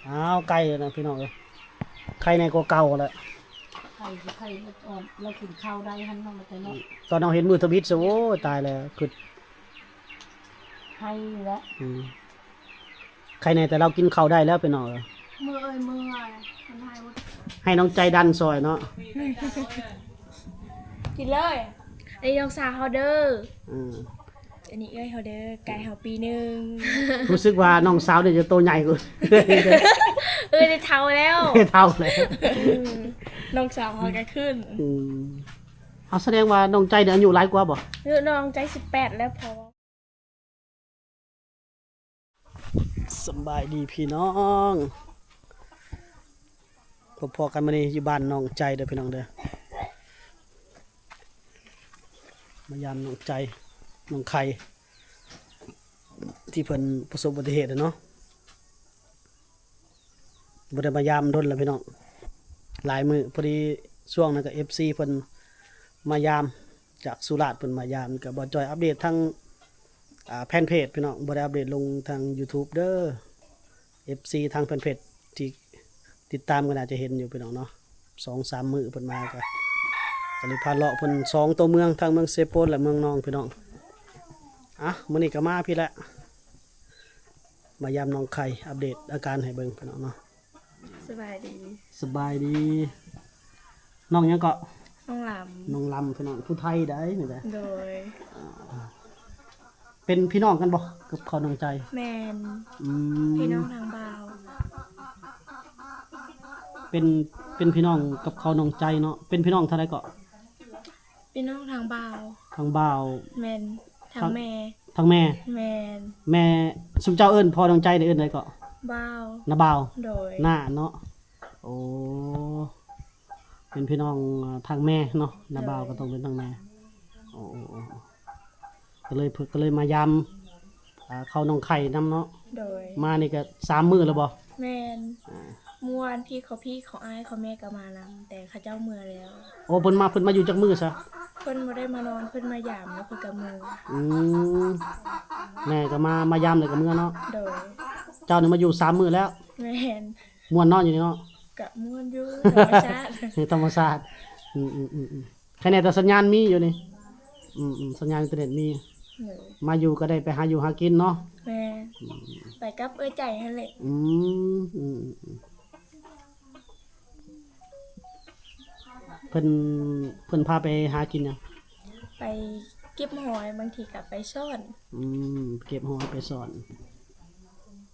ອ້າວ ໄກ່ແລ້ວນະພີ່ນ້ອງເອີຍ ໄຂ່ແດ່ກວ່າເກົ່າແລ້ວ ໄຂ່ ໄຂ່ອ່ອນ ລາວກິນເຂົ້າໄດ້ຫັ້ນເນາະ ແຕ່ເນາະ ຕອນເຮົາເຫັນມື້ທຳອິດຊະ ໂອ້ຍ ຕາຍແລ້ວ ຄຶດ ໄຂ່ແລ້ວ ອືມ ໄຂ່ແດ່ແຕ່ລາວກິນເຂົ້າໄດ້ແລ້ວພີ່ນ້ອງເອີຍ ເມື່ອຍເອີຍ ເມື່ອຍ ມັນໃຫ້ໝົດ ໃຫ້ນ້ອງໃຈດັນຊ່ອຍເນາະ ກິນເລີຍ ອັນນີ້ນ້ອງສາວເຮົາເດີ ອືມ ອັນນີ້ເອື້ອຍເຮົາເດີ ໃກ້ເຮົາປີໜຶ່ງ ຮູ້ສຶກວ່ານ້ອງສາວນີ້ຈະໂຕໃຫຍ່ກວ່າ ເອີຍ ໄດ້ເຖົ້າແລ້ວ ໄດ້ເຖົ້າແລ້ວ ອືມ ນ້ອງສາວເຮົາກໍຂຶ້ນ ອືມ ເອົາ ສະແດງວ່ານ້ອງໃຈນີ້ອາຍຸຫຼາຍກວ່າບໍ່? ນ້ອງໃຈສິບແປດແລ້ວ ພໍ ສະບາຍດີພີ່ນ້ອງ ພົບພໍ້ກັນມື້ນີ້ຢູ່ບ້ານນ້ອງໃຈເດີພີ່ນ້ອງເດີ ມາຢາມນ້ອງໃຈ ນ້ອງໄຂ່ ທີ່ເພິ່ນປະສົບອຸບັດຕິເຫດເນາະ ບໍ່ໄດ້ມາຢາມດົນແລ້ວພີ່ນ້ອງ ຫຼາຍມື້ ພໍດີຊ່ວງນັ້ນກໍເອັຟຊີເພິ່ນມາຢາມ ຈາກສຸລາດເພິ່ນມາຢາມ ກໍບ່າວຈ້ອຍອັບເດດທາງ ອ່າ ແຟນເພຈພີ່ນ້ອງ ບໍ່ໄດ້ອັບເດດລົງທາງຢູທູບເດີ ເອັຟຊີທາງແຟນເພຈທີ່ຕິດຕາມກໍໜ້າຈະເຫັນຢູ່ພີ່ນ້ອງເນາະ ສອງສາມມື້ເພິ່ນມາກໍ ກໍເລີຍພາເລາະເພິ່ນສອງຕົວເມືອງ ທັງເມືອງເຊໂປນ ແລະ ເມືອງນອງພີ່ນ້ອງ ອ່ະ ມື້ນີ້ກໍມາພີ້ແຫຼະ ມາຢາມນ້ອງໄຂ່ ອັບເດດອາການໃຫ້ເບິ່ງພີ່ນ້ອງເນາະ ສະບາຍດີ ສະບາຍດີ ນ້ອງຫຍັງເກາະ? ນ້ອງລຳ ນ້ອງລຳ ພີ່ນ້ອງ ຜູ້ໄທໃດ໋ນີ້ນະ ໂດຍ ອ່າ ເປັນພີ່ນ້ອງກັນບໍ່ກັບເຂົານ້ອງໃຈ? ແມ່ນ ອືມ ພີ່ນ້ອງທາງບ່າວ ເປັນ ເປັນພີ່ນ້ອງກັບເຂົານ້ອງໃຈເນາະ ເປັນພີ່ນ້ອງເທົ່າໃດເກາະ? ພີ່ນ້ອງທາງບ່າວ ທາງບ່າວ ແມ່ນ ທາງ ທາງແມ່ ທາງແມ່ ແມ່ນ ແມ່ ຊຸມເຈົ້າເອີ້ນພໍ່ນ້ອງໃຈນີ້ເອີ້ນໃດເກາະ? ບ່າວ ນ້າບ່າວ ໂດຍ ນ້າເນາະ ໂອ້ ເປັນພີ່ນ້ອງທາງແມ່ເນາະ ນ້າບ່າວ ໂດຍ ກໍຕ້ອງເປັນທາງແມ່ ໂອ້ ໂອ້ ໂອ້ ກໍເລີຍ ກໍເລີຍມາຢາມ ອ່າ ເຂົານ້ອງໄຂ່ນຳເນາະ ໂດຍ ມານີ້ກໍສາມມື້ແລ້ວບໍ່? ແມ່ນ ອ່າ ມື້ວານພີ່ເຂົາ ພີ່ເຂົາ ອ້າຍເຂົາ ແມ່ກໍມານຳ ແຕ່ເຂົາເຈົ້າເມືອແລ້ວ ໂອ້ ເພິ່ນມາ ເພິ່ນມາຢູ່ຈັກມື້ຊະ? ເພິ່ນບໍ່ໄດ້ມານອນ ເພິ່ນມາຢາມແລ້ວເພິ່ນກໍເມືອ ອືມ ແມ່ກໍມາ ມາຢາມແລ້ວກໍເມືອເນາະ ໂດຍ ເຈົ້ານີ້ມາຢູ່ສາມມື້ແລ້ວ ແມ່ນ ມ່ວນເນາະຢູ່ນີ້ເນາະ ກະມ່ວນຢູ່ ທຳມະຊາດ ທຳມະຊາດ ອືມໆໆ ໃຄແນ່ແຕ່ສັນຍານມີຢູ່ນີ້ ອືມໆ ສັນຍານອິນເຕີເນັດມີ ໂດຍ ມາຢູ່ກໍໄດ້ໄປຫາຢູ່ຫາກິນເນາະ ແມ່ນ ອືມ ໄປກັບເອື້ອຍໃຈຫັ້ນແຫຼະ ອືມ ອືມໆ ເພິ່ນ ເພິ່ນພາໄປຫາກິນຫຍັງ? ໄປເກັບຫອຍ ບາງທີກໍໄປຊ້ອນ ອືມ ເກັບຫອຍໄປຊ້ອນ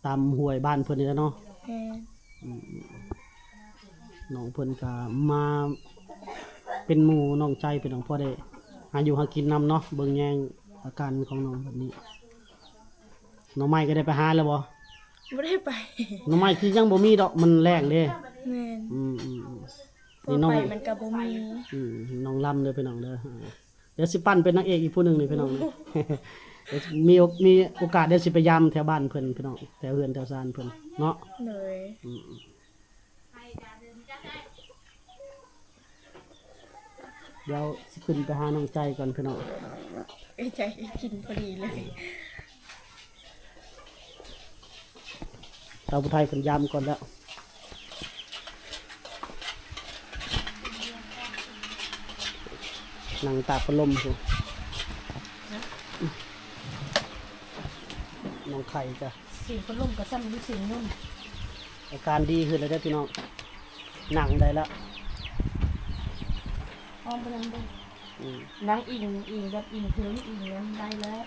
ຕາມຫ້ວຍບ້ານເພິ່ນນີ້ແຫຼະເນາະ ແມ່ນ ອືມ ນ້ອງເພິ່ນກໍມາເປັນໝູ່ນ້ອງໃຈ ເປັນໜອງ ພໍໄດ້ຫາຢູ່ຫາກິນນຳເນາະ ເບິ່ງແຍງອາການຂອງນ້ອງແບບນີ້ ໜໍ່ໄມ້ກໍໄດ້ໄປຫາແລ້ວບໍ່? ບໍ່ໄດ້ໄປ ໜໍ່ໄມ້ຄືຍັງບໍ່ມີດອກ ມັນແລ້ງເດ້ ແມ່ນ ອືມໆໆ ນີ້ນ້ອງ ໄປມັນກໍບໍ່ມີ ອືມ ນ້ອງລຳເດີພີ່ນ້ອງເດີ ດຽວຊິປັ້ນເປັນນາງເອກອີກຜູ້ໜຶ່ງນີ້ພີ່ນ້ອງ ມີ ມີໂອກາດດຽວຊິໄປຢາມແຖວບ້ານເພິ່ນພີ່ນ້ອງ ແຖວເຮືອນແຖວຊານເພິ່ນເນາະ ໂດຍ ອືມ ດຽວຊິຂຶ້ນໄປຫານ້ອງໃຈກ່ອນພີ່ນ້ອງ ເອື້ອຍໃຈກິນພໍດີເລີຍ. ສາວຜູ້ໄທເພິ່ນຢາມກ່ອນແລ້ວ ນັ່ງຕາກພັດລົມພຸ້ນ ນ້ອງໄຂ່ກະ ສຽງພັດລົມກະສັ່ນຢູ່ ສຽງຍົນ ອາການດີຂຶ້ນແລ້ວເດີພີ່ນ້ອງ ນັ່ງໄດ້ແລ້ວ ອ້ອມໄປນຳເບິ່ງ ອືມ ນັ່ງອີງ ອີງແບບອີງເທິງອີງນັ້ນໄດ້ແລ້ວ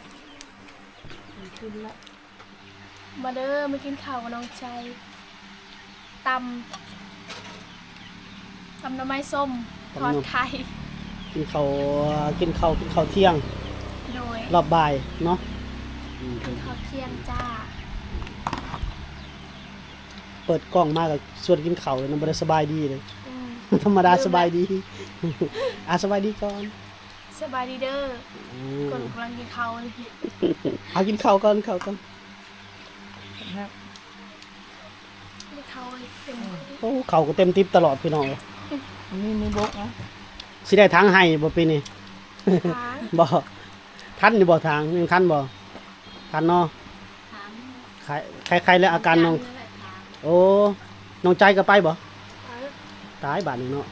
ດີຂຶ້ນແລ້ວ. ມາເດີ ມາກິນເຂົ້າກັບນ້ອງໃຈ ຕຳ ຕຳໜໍ່ໄມ້ສົ້ມ ຕຳ ທອດໄຂ່ ກິນເຂົ້າ ກິນເຂົ້າ ກິນເຂົ້າທ່ຽງ ໂດຍ ຮອບບ່າຍເນາະ ອືມ ກິນເຂົ້າທ່ຽງຈ້າ ເປີດກ້ອງມາກໍຊວນກິນເຂົ້າເລີຍເນາະ ບໍ່ໄດ້ສະບາຍດີເລີຍ ອືມ ທຳມະດາ ລືມແລ້ວ ສະບາຍດີ ອ່າ ສະບາຍດີກ່ອນ ສະບາຍດີເດີ ອືມ ກ່ອນກຳລັງກິນເຂົ້າເລີຍ ເອົາກິນເຂົ້າກ່ອນ ເຂົ້າກ່ອນ ກິນເຂົ້າເຕັມ ໂອ້ ເຂົ້າກໍເຕັມຕິບຕະຫຼອດພີ່ນ້ອງເອີຍ ມີ ມີບົກນະ ຊິໄດ້ຖາງໄຮ່ບໍ່ປີນີ້? ຖາງ ບໍ່ ທັນຢູ່ບໍ່ຖາງ ຍັງທັນບໍ່? ທັນເນາະ ຖາງ ໄຄ ໄຄ ໄຄແລ້ວອາການນ້ອງ ການນີ້ແຫຼະຖາງ ໂອ້ ນ້ອງໃຈກໍໄປບໍ່? ໄປ. ຕາຍບາດນີ້ເນາະ.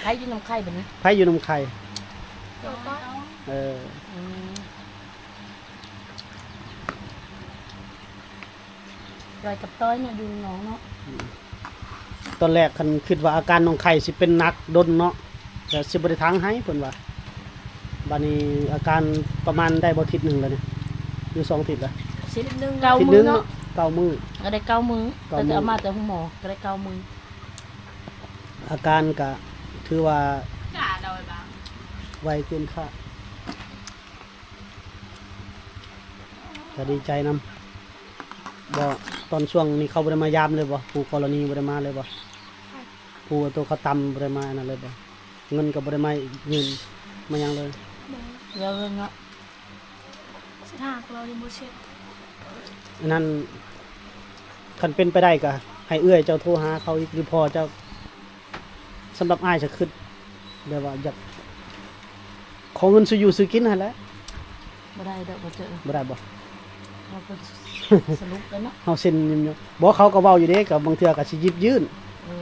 ໃຜຢູ່ນຳໄຂ່ບາດນີ້? ໃຜຢູ່ນຳໄຂ່? ເອີ ອືມ ຈອຍກັບຕ້ອຍເນາະ ຢູ່ນຳນ້ອງເນາະ. ອືມ ຕອນແລກຄັນຄິດວ່າອາການນ້ອງໄຂ່ຊິເປັນໜັກດົນເນາະ ແຕ່ຊິບໍ່ໄດ້ຖາງໄຮ່ເພິ່ນວ່າ. ບາດນີ້ອາການປະມານໄດ້ບໍ່ທິດໜຶ່ງແລ້ວນີ້ ຫຼືສອງທິດແລ້ວ? ທິດໜຶ່ງ ເກົ້າມື້ເນາະ ເກົ້າມື້ ກໍໄດ້ເກົ້າມື້ ເກົ້າມື້ ຕັ້ງແຕ່ເອົາມາແຕ່ໂຮງໝໍກໍໄດ້ເກົ້າມື້. ອາການກະຖືວ່າໄວເກີນຄາດ ກະດີໃຈນຳ. ບໍ່ ຕອນຊ່ວງນີ້ເຂົາບໍ່ໄດ້ມາຢາມເລີຍບໍ່? ຄູ່ກໍລະນີບໍ່ໄດ້ມາເລີຍບໍ່? ຜູ້ໂຕເຂົາຕຳບໍ່ໄດ້ມາອັນນັ້ນເລີຍບໍ່? ເງິນກໍບໍ່ໄດ້ມາຍື່ນມາຫຍັງເລີຍ. ບໍ່ ແລ້ວເນາະ ສິບຫ້າກໍລະນີບໍ່ເຊັດ. ອັນນັ້ນ ຄັນເປັນໄປໄດ້ກໍໃຫ້ເອື້ອຍເຈົ້າໂທຫາເຂົາອີກ ຫຼືພໍ່ເຈົ້າ. ສຳລັບອ້າຍຈະຄິດແບບວ່າຢາກຂໍເງິນຊື້ຢູ່ຊື້ກິນຫັ້ນແຫຼະ. ບໍ່ໄດ້ດອກ ບໍ່ເຈີ ບໍ່ໄດ້ບໍ່? ເຮົາກໍສະຫຼຸບແລ້ວເນາະ ເຮົາເຊັນຍິນຍອມ. ບໍ່ ເຂົາກໍເວົ້າຢູ່ເດ້ ກໍບາງເທື່ອກໍຊິຢິບຍື່ນ. ເອີ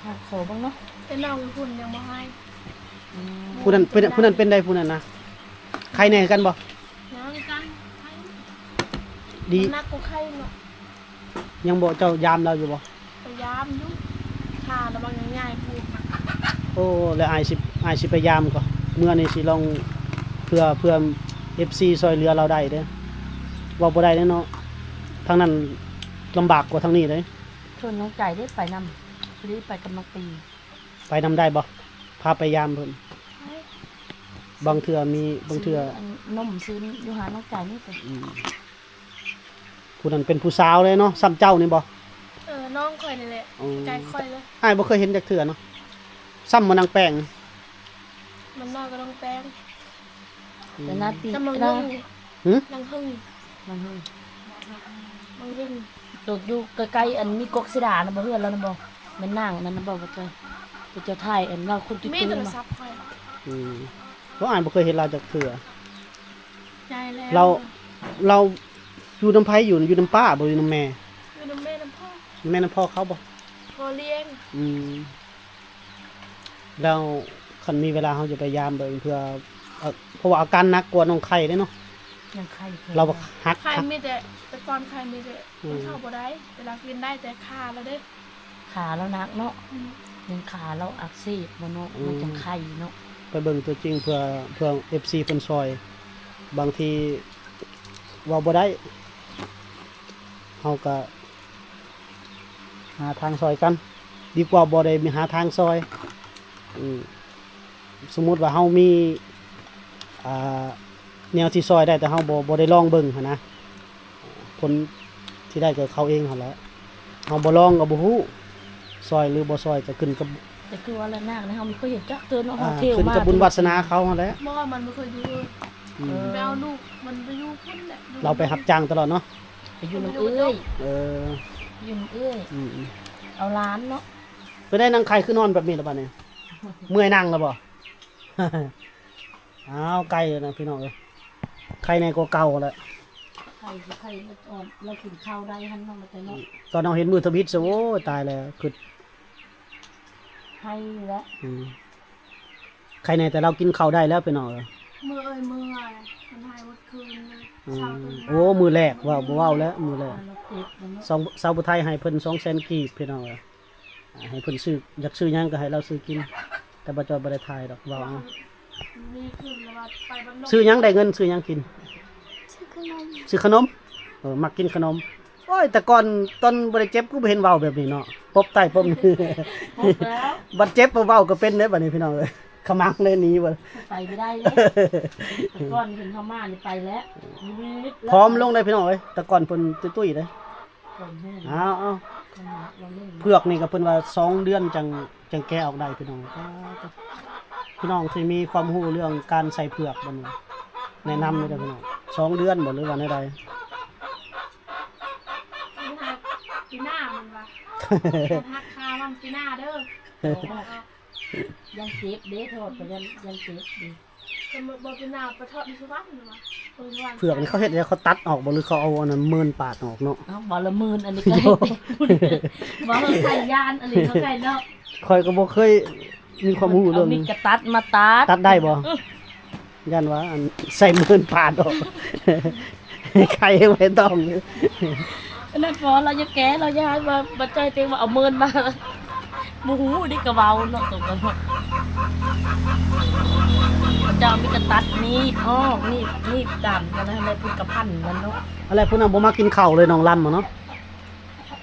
ເຮົາຂໍເບິ່ງເນາະ ແຕ່ນ້ອງຢູ່ພຸ້ນຍັງບໍ່ໃຫ້. ອືມ ຜູ້ນັ້ນເປັນ ຜູ້ນັ້ນເປັນໃດ ຜູ້ນັ້ນນະ? ໄຂ້ແນ່ຄືກັນບໍ່? ຍັງຄືກັນ ໄຂ້ ດີ ໜັກກວ່າໄຂ້ເນາະ. ຍັງບໍ່ ເຈົ້າຢາມລາວຢູ່ບໍ່? ໄປຢາມຢູ່ ຂ້າລະບັກໃຫຍ່ໆພຸ້ນ. ໂອ້ ແລ້ວອ້າຍຊິ ອ້າຍຊິໄປຢາມກໍ ເມື່ອນີ້ຊິລອງ ເພື່ອ ເພື່ອເອັຟຊີຊ່ອຍເຫຼືອລາວໄດ້ເດ້. ເວົ້າບໍ່ໄດ້ເດ້ເນາະ ທາງນັ້ນລຳບາກກວ່າທາງນີ້ເດ້. ຊວນນ້ອງໃຈເດ້ໄປນຳ ພໍດີໄປກັບນ້ອງປີ. ໄປນຳໄດ້ບໍ່? ພາໄປຢາມເພິ່ນ ໄດ້. ບາງເທື່ອມີ ບາງເທື່ອ ຊື້ອັນນົມຊື້ຢູ່ຫານ້ອງໃຈນີ້ເດ້. ອືມ ຜູ້ນັ້ນເປັນຜູ້ສາວເດ້ເນາະ ສ່ຳເຈົ້ານີ້ບໍ່? ເອີ ນ້ອງຂ້ອຍນີ້ແຫຼະ ອໍ ໃກ້ຂ້ອຍເລີຍ. ອ້າຍບໍ່ເຄີຍເຫັນຈັກເທື່ອເນາະ ສ່ຳບໍ່ນາງແປ້ງ? ມັນນ້ອຍກວ່ານ້ອງແປ້ງ ອືມ ແຕ່ໜ້າຕີ ສ່ຳບັກຫຶ່ງ ຫື? ບັກຫຶ່ງ ບັກຫຶ່ງ ບັກຫຶ່ງ ຕົກຢູ່ໃກ້ໆ ອັນມີກົກເສດານະບໍ່ ເຮືອນລາວນະບໍ່? ແມ່ນນາງນັ້ນນະບໍ່ ບໍ່ເຈົ້າ ເຈົ້າຖ່າຍອັນລາວຄົນຕິດ ມີໂທລະສັບຂ້ອຍ. ອືມ ເພາະອ້າຍບໍ່ເຄີຍເຫັນລາວຈັກເທື່ອ. ໃຫຍ່ແລ້ວ ລາວ ລາວຢູ່ນຳໃຜ? ຢູ່ ຢູ່ນຳປ້າບໍ່ ຢູ່ນຳແມ່? ຢູ່ນຳແມ່ນຳພໍ່. ແມ່ນຳພໍ່ເຂົາບໍ່? ພໍ່ລ້ຽງ. ອືມ ແລ້ວຄັນມີເວລາເຮົາຈະໄປຢາມເບິ່ງ ເພື່ອ ເອີ ເພາະວ່າອາການໜັກກວ່ານ້ອງໄຂ່ເດ້ເນາະ. ຍັງໄຂ່ ລາວຫັກ ໄຂ່ ຫັກ ມີແຕ່ ແຕ່ກ່ອນໄຂ່ມີແຕ່ ອືມ ກິນເຂົ້າບໍ່ໄດ້ ແຕ່ລາວກິນໄດ້ ແຕ່ຂາລາວເດ້ ຂາລາວໜັກເນາະ. ອືມ ຍັງຂາລາວອັກເສບບໍ່ເນາະ. ອືມ ມັນຈັ່ງໄຂ່ເນາະ. ໄປເບິ່ງຕົວຈິງ ເພື່ອ ເພື່ອເອັຟຊີເພິ່ນຊ່ອຍ. ບາງທີເວົ້າບໍ່ໄດ້ ເຮົາກະຫາທາງຊ່ອຍກັນ ດີກວ່າບໍ່ໄດ້ຫາທາງຊ່ອຍ. ອືມ ສົມມຸດວ່າເຮົາມີ ອ່າ ແນວທີ່ຊ່ອຍໄດ້ ແຕ່ເຮົາບໍ່ ບໍ່ໄດ້ລອງເບິ່ງຫັ້ນນະ ຜົນທີ່ໄດ້ກໍເຂົາເອງຫັ້ນແຫຼະ. ເຮົາບໍ່ລອງກໍບໍ່ຮູ້ ຊ່ອຍຫຼືບໍ່ຊ່ອຍກໍຂຶ້ນກັບ ແຕ່ຄືວ່າລະນາກນະ ເຮົາບໍ່ເຄີຍເຫັນຈັກເທື່ອເນາະ. ອ່າ ເຮົາເທວມາ ຂຶ້ນກັບບຸນວາດສະໜາເຂົາຫັ້ນແຫຼະ. ບໍ່ ມັນບໍ່ເຄີຍຢູ່ເຮືອນ. ອືມ ມັນໄປເອົາລູກ ມັນໄປຢູ່ພຸ້ນແຫຼະ ລາວໄປຮັບຈ້າງຕະຫຼອດເນາະ. ໄປຢູ່ນຳເອື້ອຍ. ເອີ ຢູ່ນຳເອື້ອຍ. ອືມ ເອົາຫຼານເນາະ. ເປັນໄດ໋ ນາງໄຂ່ຄືນອນແບບນີ້ລະບາດນີ້? ເມື່ອຍນັ່ງລະບໍ່? ອ້າວ ໄກ່ນະພີ່ນ້ອງເອີຍ ໄຂ່ແນ່ກວ່າເກົ່າແລ້ວ. ໄຂ່ ໄຂ່ອ່ອນ ລາວກິນເຂົ້າໄດ້ຫັ້ນເນາະ ແຕ່ເນາະ ຕອນເຮົາເຫັນມື້ທຳອິດຊະ ໂອ້ຍ ຕາຍແລ້ວ ຄຶດ ໄຫ້ຢູ່ແລ້ວ. ອືມ ໄຂ່ແນ່ແຕ່ລາວກິນເຂົ້າໄດ້ແລ້ວພີ່ນ້ອງເອີຍ. ເມື່ອຍ ເອີຍ ເມື່ອຍ ມັນໄຫ້ໝົດຄືນເລີຍ. ອືມ ເຊົ້າຕື່ນມາ ໂອ້ ມື້ແລກ ເວົ້າ ບໍ່ເວົ້າແລ້ວ ມື້ແລກ ສາວ ສາວຜູ້ໄທໃຫ້ເພິ່ນສອງແສນກີບພີ່ນ້ອງເອີຍ. ອ່າ ໃຫ້ເພິ່ນຊື້ ຢາກຊື້ຫຍັງກໍໃຫ້ລາວຊື້ກິນ ແຕ່ບໍ່ຈອຍບໍ່ໄດ້ຖ່າຍດອກ ເວົ້າເອົາ. ຊື້ຫຍັງໄດ້ເງິນ ຊື້ຫຍັງກິນ? ຊື້ຂະໜົມ ຊື້ຂະໜົມ. ເອີ ມັກກິນຂະໜົມ. ໂອ້ຍ ແຕ່ກ່ອນຕອນບໍ່ໄດ້ເຈັບ ຄືບໍ່ເຫັນເວົ້າແບບນີ້ເນາະ ປົບໃຕ້ປົບນີ້ ປົບແລ້ວ ບັດເຈັບມາເວົ້າກໍເປັນເດ້ບັດນີ້ພີ່ນ້ອງເອີຍ. ຂະມັງເດ້ໜີບໍ່ ໄປບໍ່ໄດ້ເດ້. ແຕ່ກ່ອນເຫັນເຮົາມານີ້ໄປແລ້ວ ວືດແລ້ວ ຜອມລົງເດ້ພີ່ນ້ອງເອີຍ. ແຕ່ກ່ອນເພິ່ນຕຸ້ຍໆເດ້. ເອົາ ເອົາ ເຜືອກນີ້ກໍເພິ່ນວ່າສອງເດືອນຈັ່ງ ຈັ່ງແກະອອກໄດ້ພີ່ນ້ອງ. ພີ່ນ້ອງທີ່ມີຄວາມຮູ້ເລື່ອງການໃສ່ເຜືອກບັດນີ້ ແນະນຳເດີພີ່ນ້ອງ. ສອງເດືອນບໍ່ ຫຼືວ່າແນວໃດ? ປີໜ້າມັນວ່າ ຫັກຄາມັນປີໜ້າເດີ. ຢ້ານເຈັບເດ້ ຖອດກໍຢ້ານ ຢ້ານເຈັບເດ້. ບໍ່ເປັນໜ້າປະເທາະຢູ່ສະຫວັນນະວ່າ ເຜືອກນີ້ເຂົາເຮັດແລ້ວ ເຂົາຕັດອອກບໍ່ ຫຼືເຂົາເອົາອັນນັ້ນເມີນປາດອອກເນາະ? ເອົາ ເວົ້າລະເມີນ ອັນນີ້ກໍໃຫ້ແຕ່ ເວົ້າໃຫ້ຢ້ານ ອັນນີ້ເຂົາໃຫ້ເນາະ. ຂ້ອຍກໍບໍ່ເຄີຍມີຄວາມຮູ້ເລື່ອງ ເອົາມີດກະຕັດມາຕັດ ຕັດໄດ້ບໍ່? ເອີ ຢ້ານວ່າອັນໃສ່ເມີນປາດອອກ ໄຂ່ໄວ້ຕ້ອງຢູ່. ອັນນັ້ນພໍລາວຢາກແກ້ ລາວຢ້ານວ່າ ບັດໃຈເຕັງວ່າເອົາເມີນມາ ບໍ່ຮູ້ເດ້ ກະເວົ້າເນາະ ຕົວກໍເນາະ ເຂົາເຈົ້າມີກະຕັດມີດອອກ ມີດ ມີດຕາມກັນຫັ້ນແຫຼະ ພຸ້ນກະພັນມັນເນາະ. ອັນແລະ ຜູ້ນັ້ນບໍ່ມາກິນເຂົ້າເລີຍ ນ້ອງລຳເນາະ.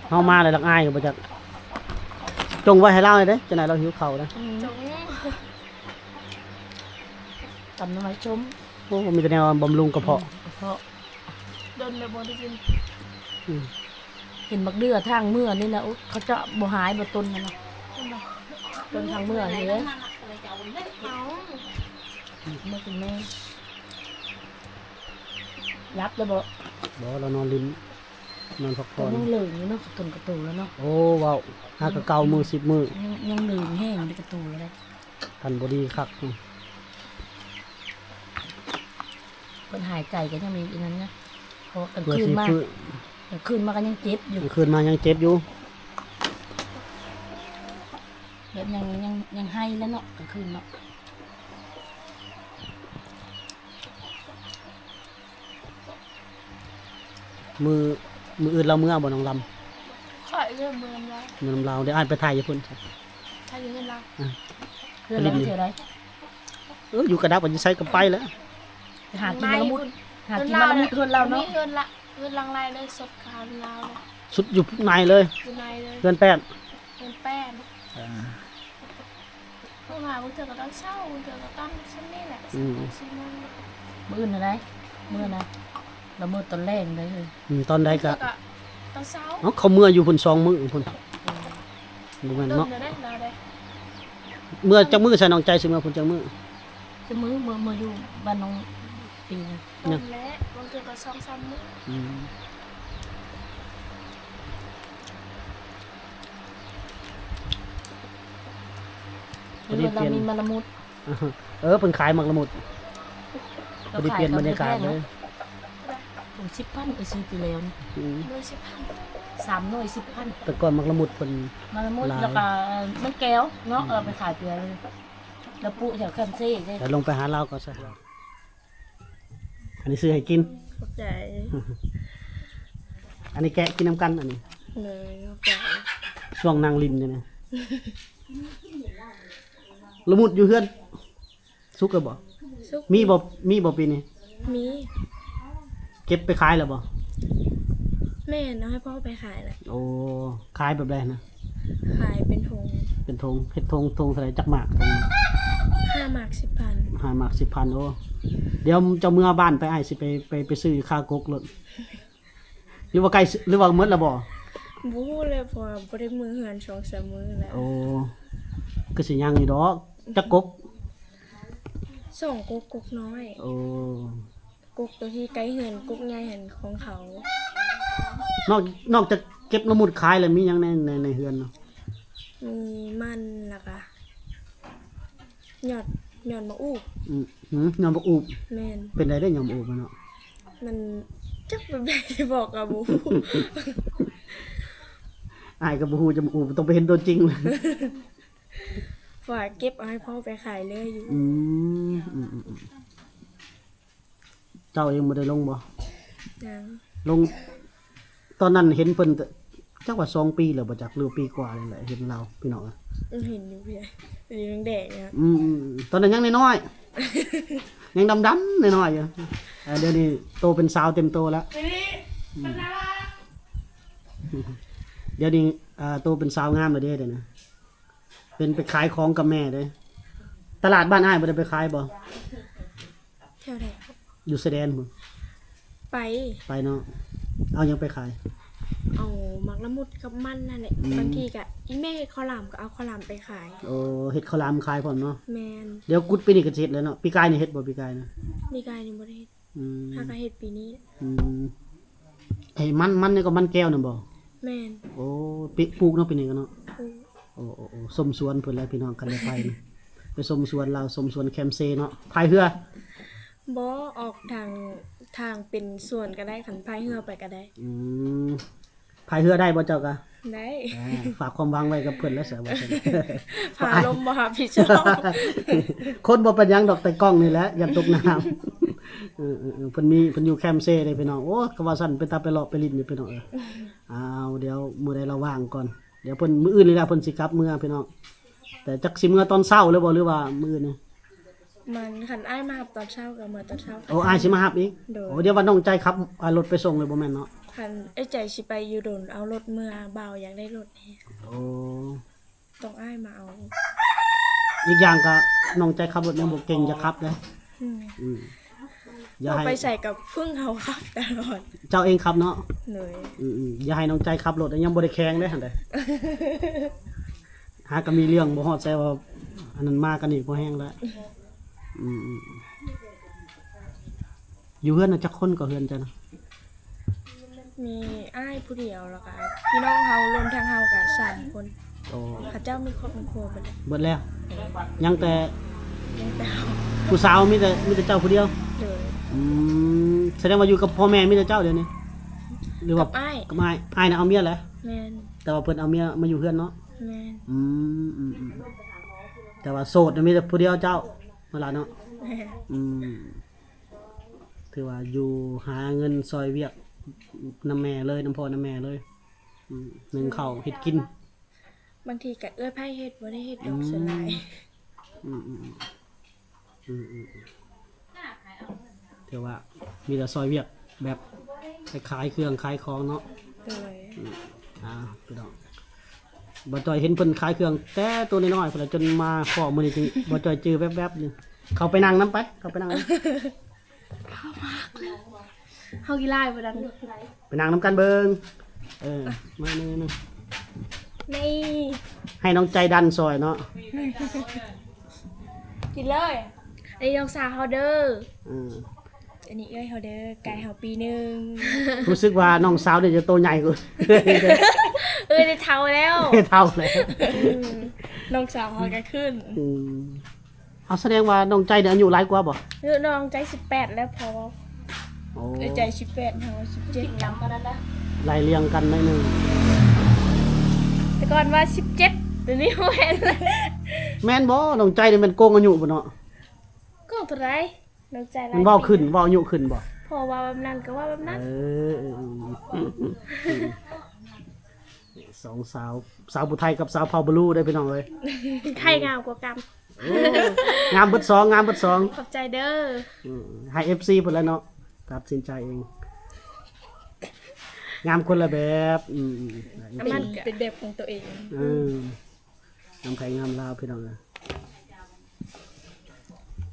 ເຮົາມາແລ້ວລະອາຍບໍ່ຈັກ ຈົ່ງໄວ້ໃຫ້ລາວແດ່ ຈັ່ງໃດລາວຫິວເຂົ້ານະ. ອືມ ຈົງ ຕຳໜໍ່ໄມ້ສົ້ມ. ໂອ້ ມີແຕ່ແນວບຳລຸງກະເພາະ ອືມ ກະເພາະ ດົນແລ້ວບໍ່ໄດ້ກິນ. ອືມ ເຫັນບັກເດື່ອທາງເມືອນີ້ນະ ໂອ້ ເຂົາເຈາະບໍ່ຫາຍບໍ່ຕົ້ນຫັ້ນນະ ຕົ້ນທາງເມືອນີ້ເດ້. ເອົາ ເມືອກິນແມ່ ຫຼັບແລ້ວບໍ່? ບໍ່ ລາວນອນຫຼິ້ນ ນອນພັກຜ່ອນ. ຍັງເລີງຢູ່ເນາະ ກະຕຸນກະຕູແລ້ວເນາະ. ໂອ້ ເວົ້າ ຫາກະເກົ່າມື້ສິບມື້ ຍັງ ຍັງເລີງແຮງຢູ່ ກະຕູແລ້ວ. ຄັນບໍ່ດີຄັກ ເພິ່ນຫາຍໃຈກໍຍັງມີອັນນັ້ນນະ ເພາະວ່າກາງຄືນມາ ກາງຄືນມາກໍຍັງເຈັບຢູ່ ກາງຄືນມາຍັງເຈັບຢູ່ ແບບຍັງ ຍັງ ຍັງໄຫ້ແລ້ວເນາະ ກາງຄືນເນາະ. ມື້ ມື້ອື່ນລາວເມືອບໍ່ ນ້ອງລຳ? ຂ້ອຍເດີເມືອນຳລາວ ເມືອນຳລາວ. ດຽວອ້າຍໄປຖ່າຍຢູ່ພຸ້ນ ຖ່າຍຢູ່ເຮືອນລາວ. ອາ ເຮືອນລາວຢູ່ແຖວໃດ? ເອີ ຢູ່ກະດັບ ຢູ່ໃສກໍໄປແຫຼະ ໄປຫາກິນມາລະມຸດ ຫາກິນມາລະມຸດເຮືອນລາວເນາະ. ມີເຮືອນລະ ເຮືອນຫຼັງໃນເລີຍ ສຸດຄານລາວເລີຍ ສຸດຢູ່ໃນເລີຍ ຢູ່ໃນເລີຍ ເຮືອນແປ້ນ ເຮືອນແປ້ນ. ເພາະວ່າບາງເທື່ອກໍຕອນເຊົ້າ ບາງເທື່ອກໍຕອນຊ່ຳນີ້ແຫຼະ ອືມ ສີ່ໂມງ. ມື້ອື່ນນະໄດ ມື້ນະ ລະເມີດຕອນແລງໄດ໋ເຮີ້ຍ. ອືມ ຕອນໃດກະ ບາງເທື່ອກໍຕອນເຊົ້າ. ເອົ້າ ເຂົາເມືອຢູ່ພຸ້ນສອງມື້ພຸ້ນ ອືມ ບໍ່ແມ່ນເນາະ. ເມືອຈັກມື້ຊະ ນ້ອງໃຈຊິເມືອພຸ້ນຈັກມື້? ຈັກມື້ ເມືອ ເມືອຢູ່ບ້ານນ້ອງປີນະ ໂດນແລ້ວ ບາງເທື່ອກໍສອງສາມມື້. ອືມ ພໍດີປ່ຽນ ມີມາລະມຸດ. ເອີ ເພິ່ນຂາຍໝາກລະມຸດ ພໍດີປ່ຽນບັນຍາກາດເລີຍ. ຖົງສິບພັນ ໄປຊື້ປີແລ້ວນີ້. ອືມ ໜ່ວຍສິບພັນ ສາມໜ່ວຍສິບພັນ. ແຕ່ກ່ອນໝາກລະມຸດເພິ່ນ ໝາກລະມຸດຫຼາຍ ແລ້ວກໍມັນແກ້ວເນາະ. ອືມ ເອີ ໄປຂາຍເທື່ອ ແລ້ວປູກແຖວແຄມເຊເດ້. ແລ້ວລົງໄປຫາລາວກ່ອນຊະ. ອັນນີ້ຊື້ໃຫ້ກິນ. ຂອບໃຈ. ອັນນີ້ແກະກິນນຳກັນ ອັນນີ້. ເລີຍ ຂອບໃຈ. ຊ່ວງນັ່ງຫຼິ້ນຢູ່ນີ້ ລະມຸດຢູ່ເຮືອນ ສຸກແລ້ວບໍ່? ສຸກ. ມີບໍ່ ມີບໍ່ປີນີ້? ມີ. ເກັບໄປຂາຍແລ້ວບໍ່? ແມ່ນ ເອົາໃຫ້ພໍ່ໄປຂາຍແລ້ວ. ໂອ້ ຂາຍແບບໃດຫັ້ນນະ? ຂາຍເປັນຖົງ. ເປັນຖົງ ເຮັດຖົງ ຖົງເທົ່າໃດ? ຈັກໝາກ? ຫ້າໝາກສິບພັນ. ຫ້າໝາກສິບພັນ. ໂອ້ ດຽວເຈົ້າເມືອບ້ານໄປ ອ້າຍຊິໄປ ໄປ ໄປຊື້ຄາກົກໂລດ. ຫຼືວ່າໃກ້ ຫຼືວ່າໝົດແລ້ວບໍ່? ບໍ່ຮູ້ແຫຼະ ເພາະວ່າບໍ່ໄດ້ເມືອເຮືອນສອງສາມມື້ແລ້ວ. ໂອ້ ຄືຊິຍັງຢູ່ດອກ. ຈັກກົກ? ສອງກົກ ກົກນ້ອຍ. ໂອ້ ກົກໂຕທີ່ໃກ້ເຮືອນ ກົກໃຫຍ່ຫັ້ນຂອງເຂົາ. ນອກ ນອກຈາກເກັບລະມຸດຂາຍແລ້ວ ມີຫຍັງໃນ ໃນ ໃນເຮືອນເນາະ? ມີມັນ ແລ້ວກະ ຍອດ ຍອດໝາກອູບ. ອືມ ຫືມ ຍອດໝາກອູບ. ແມ່ນ. ເປັນໃດເດ້ຍອດໝາກອູບຫັ້ນເນາະ? ມັນຈັກແບບໃດຊິບອກກໍບໍ່ຮູ້. ອ້າຍກໍບໍ່ຮູ້ຈະໝາກອູບ ຕ້ອງໄປເຫັນຕົວຈິງ. ວ່າເກັບເອົາໃຫ້ພໍ່ໄປຂາຍເລື້ອຍຢູ່. ອືມ ອືມ ອືມ ອືມ. ເຈົ້າເອງບໍ່ໄດ້ລົງບໍ່? ຍັງ. ລົງ ຕອນນັ້ນເຫັນເພິ່ນ ຈັກວ່າສອງປີແລ້ວບໍ່ຈັກ ຫຼືປີກວ່ານີ້ແຫຼະ ເຫັນລາວ ພີ່ນ້ອງ. ເຫັນຢູ່ ເຫັນຢູ່ແດງໆ. ອືມ ຕອນນັ້ນຍັງນ້ອຍໆ ຍັງດຳໆ ນ້ອຍໆຢູ່. ເອີ ດຽວນີ້ໂຕເປັນສາວເຕັມໂຕແລ້ວ. ອືມ ດຽວນີ້ ເອີ ໂຕເປັນສາວງາມແລ້ວເດ້ ດຽວນີ້. ເປັນໄປຂາຍຂອງກັບແມ່ເດ້. ຕະຫຼາດບ້ານອ້າຍບໍ່ໄດ້ໄປຂາຍບໍ່? ແຖວໃດ? ຢູ່ຊາຍແດນພຸ້ນ. ໄປ ໄປເນາະ. ເອົາຫຍັງໄປຂາຍ? ເອົາໝາກລະມຸດກັບມັນນັ້ນແຫຼະ. ອືມ ບາງທີກະອີ່ແມ່ເຮັດເຂົ້າຫຼາມ ກໍເອົາເຂົ້າຫຼາມໄປຂາຍ. ໂອ້ ເຮັດເຂົ້າຫຼາມຂາຍພ້ອມເນາະ. ແມ່ນ. ດຽວກຸດປີນີ້ກໍຊິເຮັດແລ້ວເນາະ. ປີກາຍນີ້ເຮັດບໍ່? ປີກາຍນະ? ປີກາຍນີ້ບໍ່ໄດ້ເຮັດ. ອືມ ຫາກະເຮັດປີນີ້. ອືມ ເອີ ມັນ ມັນນີ້ກໍມັນແກ້ວນະບໍ່? ແມ່ນ. ໂອ້ ປີ ປູກເນາະ ປີນີ້ກໍເນາະ. ປູກ. ໂອ້ ໂອ້ ໂອ້ ຊົມສວນເພິ່ນແຫຼະພີ່ນ້ອງ ຄັນໄດ້ໄປນະ. ໄປຊົມສວນລາວ ຊົມສວນແຄມເຊເນາະ. ພາຍເຮືອ? ບໍ່, ອອກທາງ ທາງເປັນສວນກໍໄດ້, ຄັນພາຍເຮືອໄປກໍໄດ້. ອືມ ພາຍເຮືອໄດ້ບໍ່ເຈົ້າກະ? ໄດ້. ອ່າ ຝາກຄວາມຫວັງໄວ້ກັບເພິ່ນແລ້ວຊະວ່າຊັ້ນ. ພາລົມບໍ່ຮັບຜິດຊອບ. ຄົນບໍ່ເປັນຫຍັງດອກ, ແຕ່ກ້ອງນີ້ແຫຼະຢ້ານຕົກນ້ຳ. ເອີໆໆ ເພິ່ນມີ ເພິ່ນຢູ່ແຄມເຊເດ້ພີ່ນ້ອງ. ໂອ້ ກໍວ່າຊັ້ນ ເປັນຕາໄປເລາະໄປຫຼິ້ນຢູ່ພີ່ນ້ອງເອີຍ. ອ້າວ ດຽວມື້ໃດລະວ່າງກ່ອນ, ດຽວເພິ່ນ ມື້ອື່ນນີ້ແຫຼະເພິ່ນຊິກັບເມືອພີ່ນ້ອງ. ແຕ່ຈັກຊິເມືອຕອນເຊົ້າເລີຍບໍ່ ຫຼືວ່າມື້ອື່ນນີ້? ມັນ ຄັນອ້າຍມາຮັບຕອນເຊົ້າກໍເມືອຕອນເຊົ້າ. ໂອ້ ອ້າຍຊິມາຮັບອີກ? ໂດຍ. ໂອ້ ດຽວວ່ານ້ອງໃຈຂັບ ອ່າ ລົດໄປສົ່ງເລີຍບໍ່ແມ່ນເນາະ? ຄັນເອື້ອຍໃຈຊິໄປຢູ່ດົນ ເອົາລົດເມືອ, ບ່າວຢາກໄດ້ລົດແຮງ. ໂອ້ ຕ້ອງອ້າຍມາເອົາ. ອີກຢ່າງກໍນ້ອງໃຈຂັບລົດຍັງບໍ່ເກັ່ງ ຢາກຂັບເດ້. ອືມ ອືມ ຢ່າໃຫ້ ໄປໃສກໍເພິ່ງເຮົາຂັບຕະຫຼອດ. ເຈົ້າເອງຂັບເນາະ? ໂດຍ. ອືມໆ ຢ່າໃຫ້ນ້ອງໃຈຂັບລົດ ຍັງບໍ່ໄດ້ແຂງເດ້ຫັ້ນເດ້. ຫາກໍມີເລື່ອງບໍ່ຮອດໃສວ່າ ອັນນັ້ນມາກັນອີກພໍແຮງແລ້ວ. ອືມໆ ຢູ່ເຮືອນນະຈັກຄົນກໍເຮືອນເຈົ້ານະ? ມີອ້າຍຜູ້ດຽວ ແລ້ວກໍພີ່ນ້ອງເຮົາ ລວມທັງເຮົາກໍສາມຄົນ. ໂອ້ ເຂົາເຈົ້າມີຄອບມີຄົວເບິດແລ້ວ. ເບິດແລ້ວ? ຍັງແຕ່ ຍັງແຕ່ເຮົາ. ຜູ້ສາວມີແຕ່ ມີແຕ່ເຈົ້າຜູ້ດຽວ? ໂດຍ. ອືມ ສະແດງວ່າຢູ່ກັບພໍ່ແມ່ມີແຕ່ເຈົ້າດຽວນີ້ ຫຼືວ່າກັບອ້າຍ? ກັບອ້າຍ. ອ້າຍນະເອົາເມຍແລ້ວ? ແມ່ນ. ແຕ່ວ່າເພິ່ນເອົາເມຍມາຢູ່ເຮືອນເນາະ? ແມ່ນ. ອືມ ອືມ ອືມ ແຕ່ວ່າໂສດນະມີແຕ່ຜູ້ດຽວເຈົ້າ ເວລາເນາະ? ແມ່ນ. ອືມ ຖືວ່າຢູ່ຫາເງິນຊ່ອຍວຽກນຳແມ່ເລີຍ ນຳພໍ່ນຳແມ່ເລີຍ. ອືມ ໜຶ້ງເຂົ້າເຮັດກິນ. ບາງທີກໍເອື້ອຍໃພ້ເຮັດ ບໍ່ໄດ້ເຮັດດອກ. ອືມ ສ່ວນຫຼາຍ. ອືມໆ ອືມໆ ຖືວ່າມີແຕ່ຊ່ອຍວຽກແບບໄປຂາຍເຄື່ອງຂາຍຂອງເນາະ. ໂດຍ. ອືມ ອ່າ ພີ່ນ້ອງ ບ່າວຈ່ອຍເຫັນເພິ່ນຂາຍເຄື່ອງແຕ່ໂຕນ້ອຍໆ ພຸ້ນລະ ຈົນມາພໍ້ມື້ນີ້ ຈຶ່ງ ບ່າວຈ່ອຍຈື່ແວບໆ ຢູ່. ເຂົ້າໄປນັ່ງນຳໄປ ເຂົ້າໄປນັ່ງນຳ. ເຮົາມາແລ້ວ ເຮົາກິນຫຼາຍບໍ່ດັງ. ໄປນັ່ງນຳກັນເບິ່ງ. ເອີ ມາ ມາ ມາ ນີ້ ໃຫ້ນ້ອງໃຈດັນຊ່ອຍເນາະ. ກິນເລີຍ. ອັນນີ້ນ້ອງສາວເຮົາເດີ. ເອີ ອັນນີ້ເອື້ອຍເຮົາເດີ ກາຍເຮົາປີໜຶ່ງ. ຮູ້ສຶກວ່ານ້ອງສາວນີ້ຈະໂຕໃຫຍ່ກວ່າ ເອີ ໄດ້ເຖົ້າແລ້ວ ໄດ້ເຖົ້າແລ້ວ. ອືມ ນ້ອງສາວເຮົາກໍຂຶ້ນ. ອືມ ເອົາ ສະແດງວ່ານ້ອງໃຈນີ້ອາຍຸຫຼາຍກວ່າບໍ່? ເອີ ນ້ອງໃຈສິບແປດແລ້ວພໍ່. ໂອ້ ເອື້ອຍໃຈສິບແປດ ເຮົາສິບເຈັດ ນຳກັນນັ້ນນະ ໄລ່ລຽງກັນໜ້ອຍໜຶ່ງ. ແຕ່ກ່ອນວ່າສິບເຈັດ ດຽວນີ້ບໍ່ແມ່ນ. ແມ່ນບໍ່? ນ້ອງໃຈນີ້ແມ່ນໂກງອາຍຸບໍ່ເນາະ? ໂກງເທົ່າໃດ? ນ້ອງໃຈ ມັນເວົ້າຂຶ້ນ ເວົ້າອາຍຸຂຶ້ນບໍ່? ພໍເວົ້າແບບນັ້ນກໍເວົ້າແບບນັ້ນ. ເອີ ເອີ ເອີ ສອງສາວ ສາວຜູ້ໄທກັບສາວເຜົ່າບະລູເດີພີ່ນ້ອງເອີຍ. ໄທງາມກວ່າກັນ. ໂອ້ ງາມເບິດສອງ ງາມເບິດສອງ. ຂອບໃຈເດີ. ອືມ ໃຫ້ເອັຟຊີເພິ່ນແຫຼະເນາະ ຕັດສິນໃຈເອງ. ງາມຄົນລະແບບ. ອືມ ມັນເປັນແບບຂອງຕົວເອງ. ເອີ ງາມໄທງາມລາວພີ່ນ້ອງເອີຍ.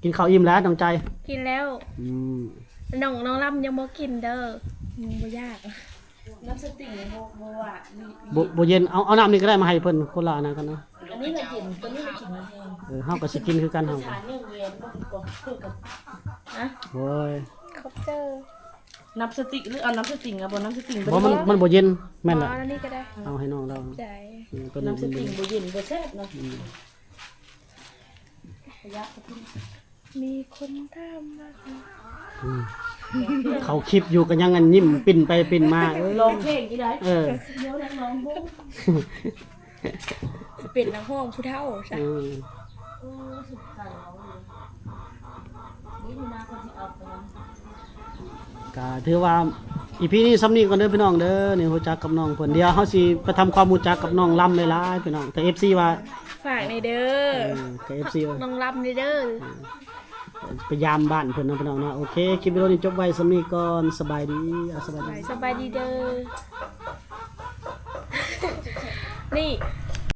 ກິນເຂົ້າອີ່ມແລ້ວນ້ອງໃຈ? ກິນແລ້ວ. ອືມ ນ້ອງ ນ້ອງລຳຍັງບໍ່ກິນເດີ ຍັງບໍ່ຢາກ. ນ້ຳສະຕິງບໍ່ ບໍ່ວ່າ ບໍ່ ບໍ່ເຢັນ. ເອົາ ເອົານ້ຳນີ້ກໍໄດ້ ມາໃຫ້ເພິ່ນຄົນລະອັນນັ້ນກັນເນາະ. ອັນນີ້ລະເຢັນ ຕົວນີ້ລະກິນແຮງ. ເອີ ເຮົາກໍຊິກິນຄືກັນເຮົາ. ໂອ້ຍ ຂອບໃຈ. ນ້ຳສະຕິງ ຫຼືເອົານ້ຳສະຕິງ ເອົາບໍ່ນ້ຳສະຕິງ? ບໍ່ ມັນ ມັນບໍ່ເຢັນ. ແມ່ນລະ ອັນນີ້ກໍໄດ້ ເອົາໃຫ້ນ້ອງລາວ. ໃຈ ອືມ ນ້ຳສະຕິງບໍ່ເຢັນບໍ່ແຊບເນາະ. ອືມ ມີຄົນຖາມວ່າ ອືມ ເຂົາຄລິບຢູ່ກໍຍັງອັນຍິ້ມປິ່ນໄປປິ່ນມາ. ເອີ ຮ້ອງເພງຢູ່ໃດ. ເອີ ດຽວນັກຮ້ອງບໍ່ ເປັນນັກຮ້ອງຜູ້ເຖົ້າຊະ. ອືມ ກໍຖືວ່າອີພີນີ້ສ່ຳນີ້ກ່ອນເດີພີ່ນ້ອງເດີ. ນີ້ຮູ້ຈັກກັບນ້ອງເພິ່ນ ດຽວເຮົາຊິໄປທຳຄວາມຮູ້ຈັກກັບນ້ອງລຳຫຼາຍໆ ພີ່ນ້ອງ. ແຕ່ເອັຟຊີວ່າ ຝາກແດ່ເດີ ເອີ ແຕ່ເອັຟຊີວ່າ ນ້ອງລຳແດ່ເດີ. ເອີ ໄປຢາມບ້ານເພິ່ນເນາະພີ່ນ້ອງເນາະ. ໂອເຄ ຄລິບວິດີໂອນີ້ຈົບໄວ້ສ່ຳນີ້ກ່ອນ. ສະບາຍດີ. ອ່າ ສະບາຍດີ ສະບາຍດີເດີ. ນີ້